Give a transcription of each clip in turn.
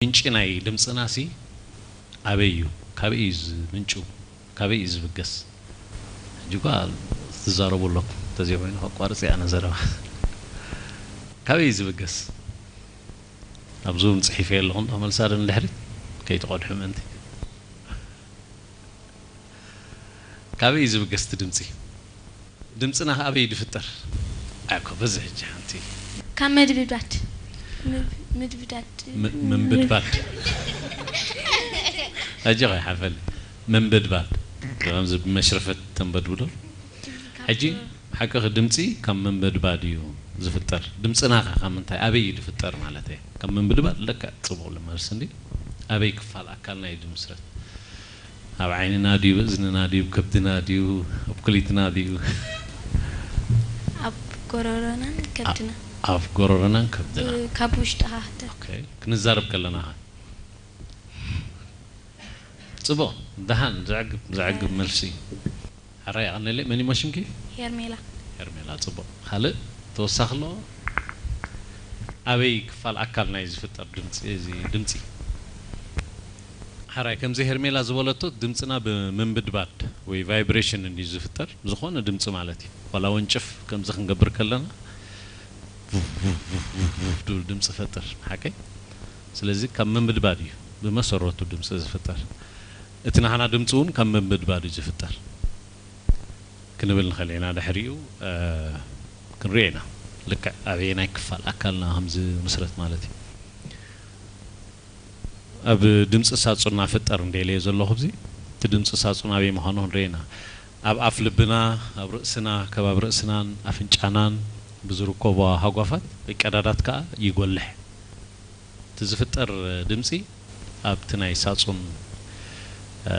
ምንጪ ናይ ድምፅና ሲ ኣበይ እዩ? ካበይ እዩ ዝምንጩ? ካበይ እዩ ዝብገስ? ሕጂ እኳ ትዛረቡ ኣለኩም፣ እንተዘይኮይኑ ከቋርፅ እየ ኣነ ዘረባ። ካበይ እዩ ዝብገስ? ኣብዚ እውን ፅሒፈ ኣለኹ፣ እንዶ መልሳ ዶ ንድሕሪት ከይትቐድሑ ምእንቲ። ካበይ እዩ ዝብገስ እቲ ድምፂ? ድምፅና ኣበይ ድፍጠር? ኣኮ በዚ ሕጂ ሓንቲ ካብ ምድብዳድ ምብ- ምድብዳድ ም- ምንብድባድ። ሕጂ ኸይሓፈል ምንብድባድ፣ ከምዚ ብመሽረፈት ተንበድብዶ። ሕጂ ሓቅኺ፣ ድምፂ ካብ ምንብድባድ እዩ ዝፍጠር። ድምፅና ከ ካብ ምንታይ፣ ኣበይ እዩ ዝፍጠር ማለት እየ? ካብ ምንብድባድ ለካ ፅቡቕ ልመልስ እንዲ፣ ኣበይ ክፋል ኣካልና እዩ ዝምስረት? ኣብ ዓይንና ድዩ፣ እዝንና ድዩ፣ ከብድና ድዩ፣ ኣብ ኩሊትና ድዩ? ኣብ ጎረሮናን ከብድና ኣብ ጎረሮናን ከብድና። እ፣ ካብ ውሽጢ ሃህተ ኦኬ፣ ክንዛረብ ከለና ኸ? ጽቡቕ፣ ደሓን፣ ዘዕግብ፣ ዘዕግብ መልሲ። ሕራይ፣ የቐንየለይ። መን እሞ ሽምኪ? ሄርሜላ ሄርሜላ፣ ጽቡቕ። ካልእ ተወሳኺ ኣሎ? ኣበይ ክፋል ኣካልና እዩ ዝፍጠር ድምፂ፣ እዚ ድምፂ? ሕራይ፣ ከምዚ ሄርሜላ ዝበለቶ ድምፅና ብምንብድባድ ወይ ቫይብሬሽን እንድዩ ዝፍጠር፣ ዝኾነ ድምፂ ማለት እዩ። ዋላ ወንጭፍ ከምዚ ክንገብር ከለና ቡፍ፣ ቡፍ፣ ቡፍ፣ ቡፍ፣ ቡፍ ድብል ድምፂ ይፈጥር፣ ሓቀይ? ስለዚ ካብ ምንብድባድ እዩ ብመሰረቱ ድምፂ ዝፍጠር። እቲ ናህና ድምፂ እውን ካብ ምንብድባድ እዩ ዝፍጠር ክንብል ንኽእል ኢና። ድሕሪኡ፣ እ፣ ክንሪኦ ኢና። ልክዕ ኣበየናይ ክፋል ኣካልና ከም ዝምስረት ማለት እዩ። ኣብ ድምፂ ሳጹንና ፍጠር እንደ ኢለዮ ዘለኹ፣ ኣብዚ እቲ ድምፂ ሳጹን ኣበይ ምዃኑ ክንርኢ ኢና። ኣብ ኣፍ ልብና፣ ኣብ ርእስና፣ ከባቢ ርእስናን ኣፍንጫናን ብዝርከቡ ሃጓፋት ወይ ቀዳዳት ከኣ ይጎልሕ። እቲ ዝፍጠር ድምፂ ኣብቲ ናይ ሳጹን፣ እ፣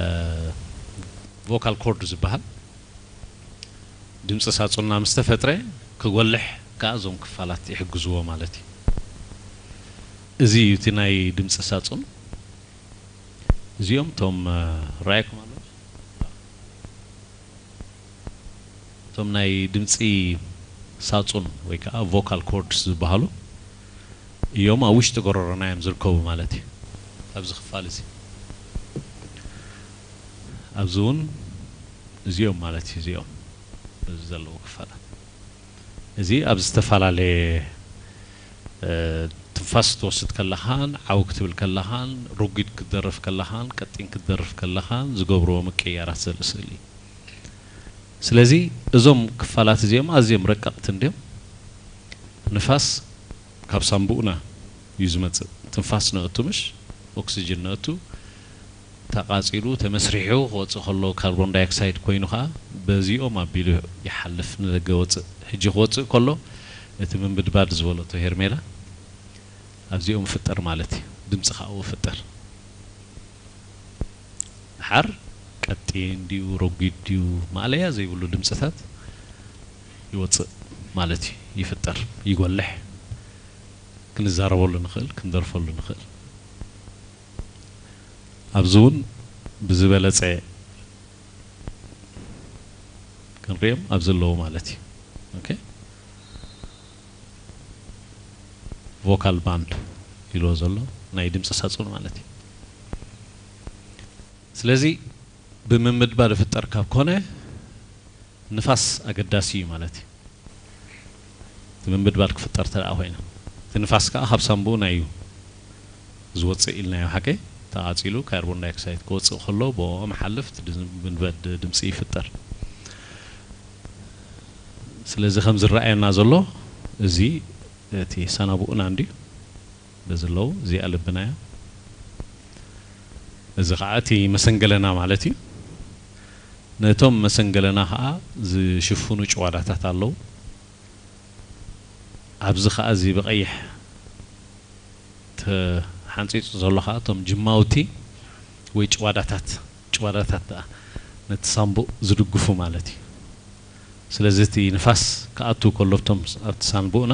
ቮካል ኮርድ ዝበሃል ድምፂ ሳጹንና ምስ ተፈጥረ ክጎልሕ ከኣ እዞም ክፋላት ይሕግዝዎ ማለት እዩ። እዚ እዩ እቲ ናይ ድምፂ ሳጹን። እዚኦም እቶም፣ እ፣ ረኣየኩም ኣሎ። እቶም ናይ ድምፂ ሳጹን ወይ ከዓ ቮካል ኮርድስ ዝበሃሉ እዮም ኣብ ውሽጢ ጎረሮና እዮም ዝርከቡ ማለት እዩ። ኣብዚ ክፋል እዚ፣ ኣብዚ እውን እዚኦም ማለት እዩ፣ እዚኦም በዚ ዘለዉ ክፋላት። እዚ ኣብ ዝተፈላለየ፣ እ፣ ትንፋስ ክትወስድ ከለኻን ዓው ክትብል ከለኻን ሩጊድ ክትደርፍ ከለኻን ቀጢን ክትደርፍ ከለኻን ዝገብርዎ ምቅይያራት ዘርኢ ስእሊ እዩ። ስለዚ እዞም ክፋላት እዚኦም ኣዝዮም ረቀቕቲ እንድዮም። ንፋስ ካብ ሳንቡእና እዩ ዝመጽእ። ትንፋስ ነእቱ፣ ምሽ ኦክስጅን ነእቱ፣ ተቓጺሉ ተመስሪሑ ክወጽእ ከሎ ካርቦን ዳይኦክሳይድ ኮይኑ ኸኣ በዚኦም ኣቢሉ ይሓልፍ፣ ንደገ ወጽእ። ሕጂ ክወጽእ ከሎ እቲ ምንብድባድ ዝበለቶ ሄርሜላ ኣብዚኦም ይፍጠር ማለት እዩ። ድምጺ ከኣ ይፍጠር። ደሓር ቀጢን ድዩ ረጒድ ድዩ ማእለያ ዘይብሉ ድምጽታት ይወጽእ ማለት እዩ። ይፍጠር፣ ይጎልሕ። ክንዛረበሉ ንኽእል፣ ክንደርፈሉ ንኽእል። ኣብዚ እውን ብዝበለጸ ክንሪኦም ኣብ ዘለዉ ማለት እዩ። ኦኬ፣ ቮካል ባንድ ኢልዎ ዘሎ ናይ ድምፂ ሳጹን ማለት እዩ። ስለዚ ብምምድባድ ዝፍጠር ካብ ኮነ ንፋስ ኣገዳሲ እዩ ማለት እዩ። እቲ ምምድባድ ክፍጠር ተደኣ ኮይነ እቲ ንፋስ ከዓ ካብ ሳንቡእና እዩ ዝወፅእ ኢልናዮ። ሓቀይ ተቓፂሉ ካርቦን ዳይኦክሳይድ ክወፅእ ከሎ ብኦም ሓልፍ እቲ ድምበድ ድምፂ ይፍጠር። ስለዚ ከም ዝረኣየና ዘሎ እዚ እቲ ሳናቡእና እንድዩ በዚ ኣለዉ እዚኣ ልብና እያ። እዚ ከዓ እቲ መሰንገለና ማለት እዩ። ነቶም መሰንገለና ከዓ ዝሽፍኑ ጭዋዳታት ኣለዉ። ኣብዚ ከዓ እዚ ብቐይሕ ተሓንፂፁ ዘሎ ከዓ እቶም ጅማውቲ ወይ ጭዋዳታት ጭዋዳታት ደኣ ነቲ ሳንቡእ ዝድግፉ ማለት እዩ። ስለዚ እቲ ንፋስ ክኣቱ ከሎ ኣብቶም ኣብቲ ሳንቡእና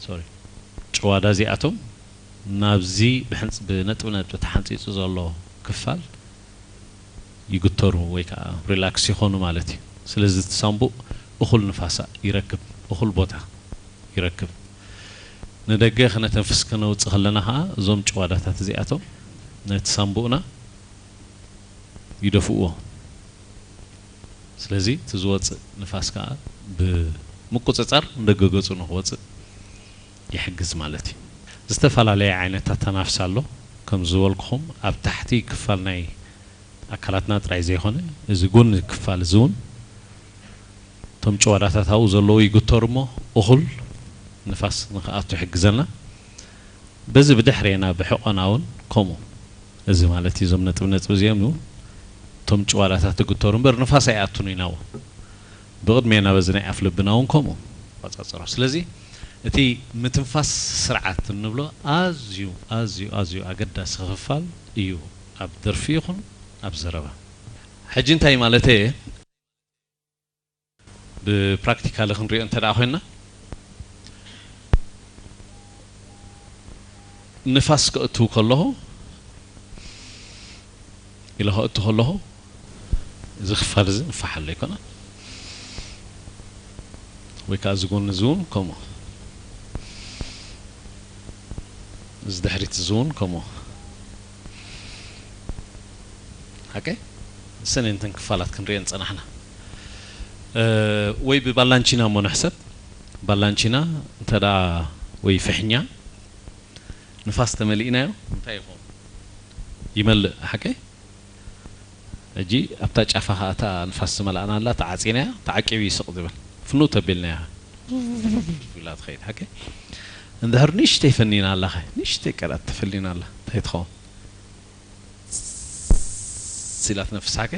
ሶሪ ጭዋዳ እዚኣቶም ናብዚ ብሕንፅ ብነጥቢ ነጥቢ ተሓንፂፁ ዘሎ ክፋል ይግተሩ ወይ ከዓ ሪላክስ ይኾኑ ማለት እዩ። ስለዚ እቲ ሳንቡእ እኹል ንፋሳ ይረክብ፣ እኹል ቦታ ይረክብ። ንደገ ክነተንፍስ ከነውጽእ ከለና ኸኣ እዞም ጭዋዳታት እዚኣቶም ነቲ ሳንቡእና ይደፍእዎ። ስለዚ እቲ ዝወጽእ ንፋስ ከኣ ብምቁጽጻር ንደገ ገጹ ንኽወጽእ ይሕግዝ ማለት እዩ። ዝተፈላለየ ዓይነት ኣተናፍሳ ኣሎ። ከም ዝበልኩኹም ኣብ ታሕቲ ክፋል ናይ ኣካላትና ጥራይ ዘይኮነ እዚ ጎኒ ክፋል እዚ እውን እቶም ጭዋዳታት ኣብኡ ዘለዉ ይግተሩ እሞ እኹል ንፋስ ንኽኣቱ ይሕግዘና። በዚ ብድሕሬና ብሕቖና እውን ከምኡ። እዚ ማለት እዩ እዞም ነጥብ ነጥብ እዚኦም እውን እቶም ጭዋዳታት ይግተሩ እምበር ንፋስ ኣይኣቱን እዩ ናብኡ። ብቕድሜና በዚ ናይ ኣፍ ልብና እውን ከምኡ ይቆጻጸሮ። ስለዚ እቲ ምትንፋስ ስርዓት እንብሎ ኣዝዩ ኣዝዩ ኣዝዩ ኣገዳሲ ክፋል እዩ ኣብ ደርፊ ይኹን ኣብ ዘረባ። ሕጂ እንታይ ማለተይ እየ? ብፕራክቲካሊ ክንሪኦ እንተ ደኣ ኮይንና ንፋስ ከእትው ከለኹ ኢለ ከእቱ ከለኹ እዚ ክፋል እዚ ንፋሕ ኣሎ ኣይኮነን ወይ ከዓ እዚ ጎኒ እዚ እውን ከምኡ እዚ ድሕሪት እዚ እውን ከምኡ ሓቀ ሰነ እንተን ክፋላት ክንሪኦ ንፀናሕና ወይ ብባላንቺና እሞ ንሕሰብ ባላንቺና እንተ ደኣ ወይ ፍሕኛ ንፋስ ተመሊእናዮ እንታይ ይኸውን ይመልእ ሓቀ ሕጂ ኣብታ ጫፋ ከዓ እታ ንፋስ ዝመልኣና ኣላ ተዓፂናያ ተዓቂቡ ይስቕ ዝብል ፍኑ ተቢልናያ ኢላ ትኸይድ ሓቀ እንድሕር ንሽተይ ፈኒና ኣላ ኸ ንሽተይ ቀዳት ተፈሊና ኣላ እንታይ ትኸውን ኢላ ትነፍስ ሓቀ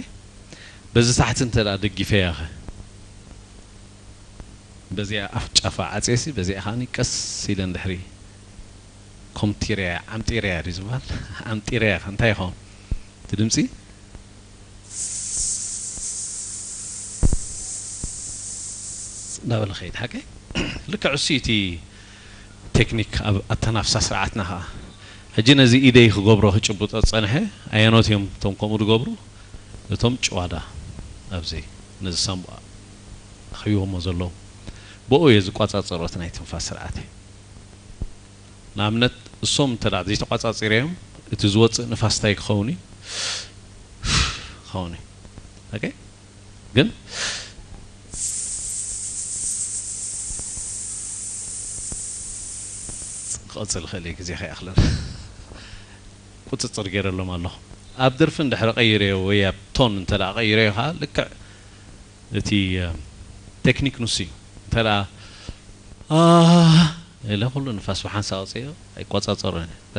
በዚ ታሕቲ እንተ ደኣ ደጊፈያ ኸ በዚኣ ኣፍ ጫፋ ዓፅየሲ በዚኣ ከዓ ቀስ ኢለ እንድሕሪ ኮምቲረያ ዓምጢረያ ድዩ ዝበሃል ዓምጢረያ እንታይ ይኸውን እቲ ድምፂ እናበለ ኸይድ ሓቀ ልክዕ እሱ እቲ ቴክኒክ ኣብ ኣተናፍሳ ስርዓትና ከዓ ሕጂ ነዚ ኢደይ ክገብሮ ክጭብጦ ዝፀንሐ ኣየኖት እዮም እቶም ከምኡ ዝገብሩ እቶም ጭዋዳ ኣብዚ ነዚ ሳምቡኣ ኣኽቢቦሞ ዘለዉ ብኡ እየ ዝቋፃፀሮ እቲ ናይ ትንፋስ ስርዓተይ ንኣብነት እሶም እንተ ዘይተቋጻጺረዮም እቲ ዝወጽእ ንፋስ እንታይ ክኸውን እዩ ክኸውን እዩ ኦኬ ግን ክቐጽል ይኽእል እዩ ግዜ ከይኣኽለን ቁጽጽር ገይረሎም ኣለኹ ኣብ ደርፊ እንድሕሪ ቀይረዮ ወይ ኣብ ቶን እንተ ቀይረዮ ከዓ ልክዕ እቲ ቴክኒክ ንሱ እዩ እንተ ኢለ ኩሉ ንፋስ ብሓንሳ ኣውፅኦ ኣይቆፃፀሮን እንተ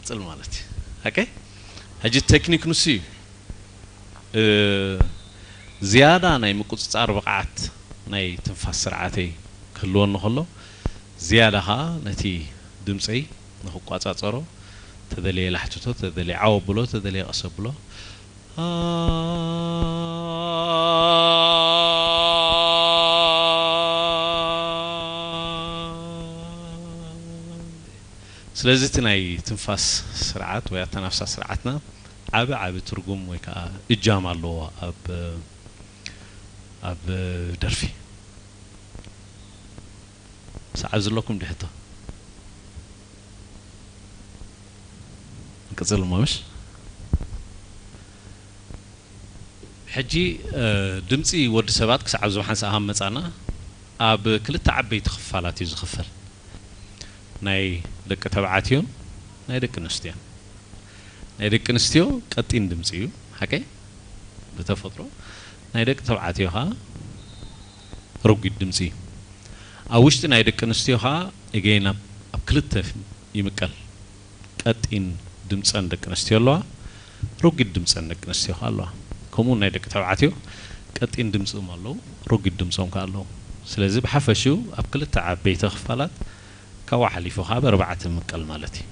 ትቕፅል ማለት እዩ። ኦኬ፣ ሕጂ ቴክኒክ ንሱ እዩ። ዝያዳ ናይ ምቁፅፃር ብቕዓት ናይ ትንፋስ ስርዓተይ ክህልወኒ ከሎ፣ ዝያዳ ከዓ ነቲ ድምፀይ ንክቋፃፀሮ ተደለየ ላሕትቶ፣ ተደለየ ዓው ኣብሎ፣ ተደለየ ቀስ ኣብሎ። ስለዚ እቲ ናይ ትንፋስ ስርዓት ወይ ኣተናፍሳ ስርዓትና ዓቢ ዓቢ ትርጉም ወይ ከዓ እጃም ኣለዎ ኣብ ኣብ ደርፊ ሰዓብ ዘለኩም ድሕቶ ንቅፅል እሞ ምሽ ሕጂ ድምፂ ወዲ ሰባት ክሳዕ ኣብዚ ሓንሳእ ሃም መፃና ኣብ ክልተ ዓበይቲ ክፋላት እዩ ዝኽፈል ናይ ደቂ ተባዕትዮን ናይ ደቂ ኣንስትዮን ናይ ደቂ ኣንስትዮ ቀጢን ድምፂ እዩ ሓቀይ ብተፈጥሮ ናይ ደቂ ተባዕትዮ ከዓ ረጒድ ድምፂ እዩ ኣብ ውሽጢ ናይ ደቂ ኣንስትዮ ከዓ እገይን ኣብ ክልተ ይምቀል ቀጢን ድምፀን ደቂ ኣንስትዮ ኣለዋ፣ ረጒድ ድምፀን ደቂ ኣንስትዮ ከዓ ኣለዋ። ከምኡ ናይ ደቂ ተባዕትዮ ቀጢን ድምፂኦም ኣለዉ፣ ረጒድ ድምፆም ከዓ ኣለዉ። ስለዚ ብሓፈሽኡ ኣብ ክልተ ዓበይቲ ክፋላት ካብኡ ሓሊፉ ከዓ ብኣርባዕተ ምቀል ማለት እዩ።